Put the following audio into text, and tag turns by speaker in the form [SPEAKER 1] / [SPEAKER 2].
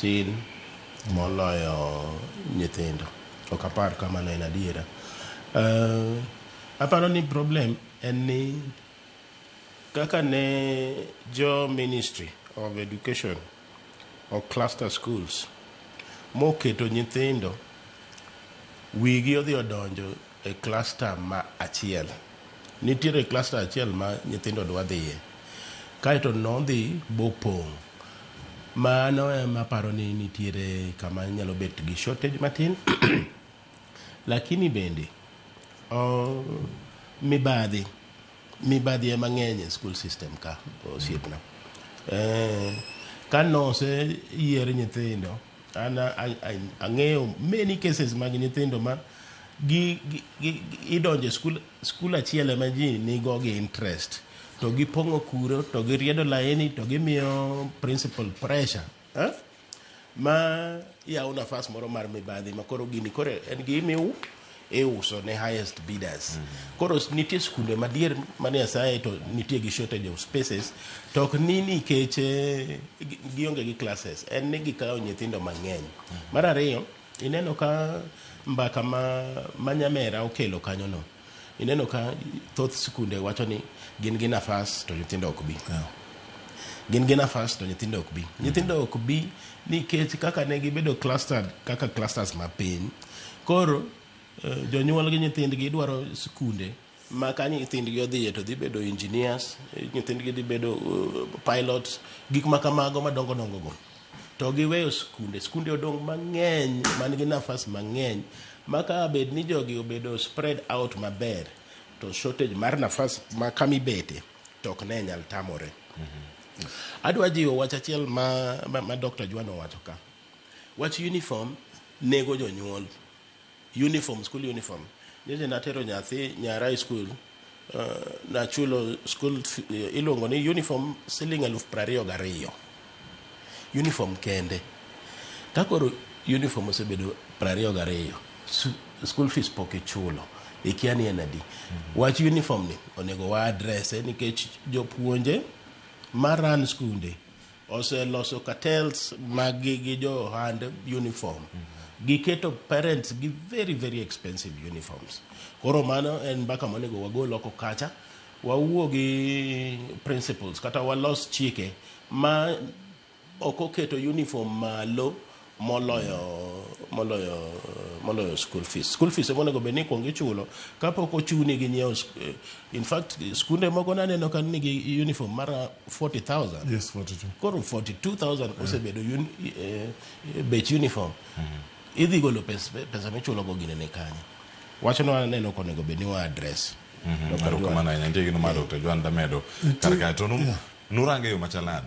[SPEAKER 1] tin moloyo nyithindo. Ok apar ka mano en adiera. Aparo ni problem en ni kaka ne jo Ministry of Education o cluster schools moketo nyithindo wigi odhi odonjo e cluster ma achiel. Nitiere cluster achiel ma nyithindo dwa dhiye. Kaeto nodhi bopong'. Mano ema aparo ni nitiere kama nyalo bet gi shortage matin. Lakini bende mibadhi mibadhi ema ng'eny e school system ka osiepna. Ka nose yier nyithindo an ang'eyo many cases mag nyithindo ma gi idonjo e school school achiel ema ji nigo gi interest to gipong'o kuro to giriedo laini to gimiyo principal pressure, eh? Ma yawo nafas moro mar mibadhi ma koro gini koro en gimiu iuso ne highest bidders. Koro nitie skunde madier ma Nyasaye to nitie gi shortage of spaces to ok ni nikech gionge gi classes, en ni gikawo nyithindo mang'eny. Mar ariyo, ineno ka mbaka ma Nyamera okelo kanyono, ineno ka thoth skunde wacho ni gin gi nafas to nyithindo ok bi. Gin gi nafas to nyithindo ok bi. Nyithindo ok bi nikech kaka ne gibedo clustered kaka clusters mapiny. Koro jonyuol gi nyithindgi dwaro skunde ma ka nyithindgi odhiye to dhi bedo engineers, nyithindgi dhi bedo pilots, gik ma kamago madongo dongo go. To giweyo skunde, skunde odong' mang'eny man gi nafas mang'eny ma ka bed ni jogi obedo spread out maber to shortage mar nafas ma kamibete to ok ne nyal tamore. Adwa jiwo wach achiel ma Dr. Juan owacho ka. Wach uniform nego jonyuol. Uniform, school uniform. Nyocha natero nyathi nyara e school, nachulo school iluongo ni uniform siling 22,000. Uniform kende. Ka koro uniform osebedo 22, school fees pok ichulo. Ikia ni en adi. Wach uniform ni onego wa address nikech jopuonje ma run skunde oseloso cartels mag gi jo ohand uniform. Giketo parents gi very very expensive uniforms. Koro mano en mbaka monego wagol oko kacha. Wawuo gi principals kata walos chike ma ok oketo uniform malo moloyo school fees. School fees ema onego bed ni ikuongo ichulo kapok ochuni gi nyiewo. In fact, skunde moko naneno ka nigi uniform mar 40,000.
[SPEAKER 2] Yes, 42.
[SPEAKER 1] Koro 42,000 osebedo bech uniform. Idhi golo pesa michulo go gine ne kanye? Wachno aneno konego bed ni wa address. Dr. Juan.
[SPEAKER 3] Erokamano ahinya. Nitie gino ma Dr. Juan damedo kar kae to nurange yo machal nade?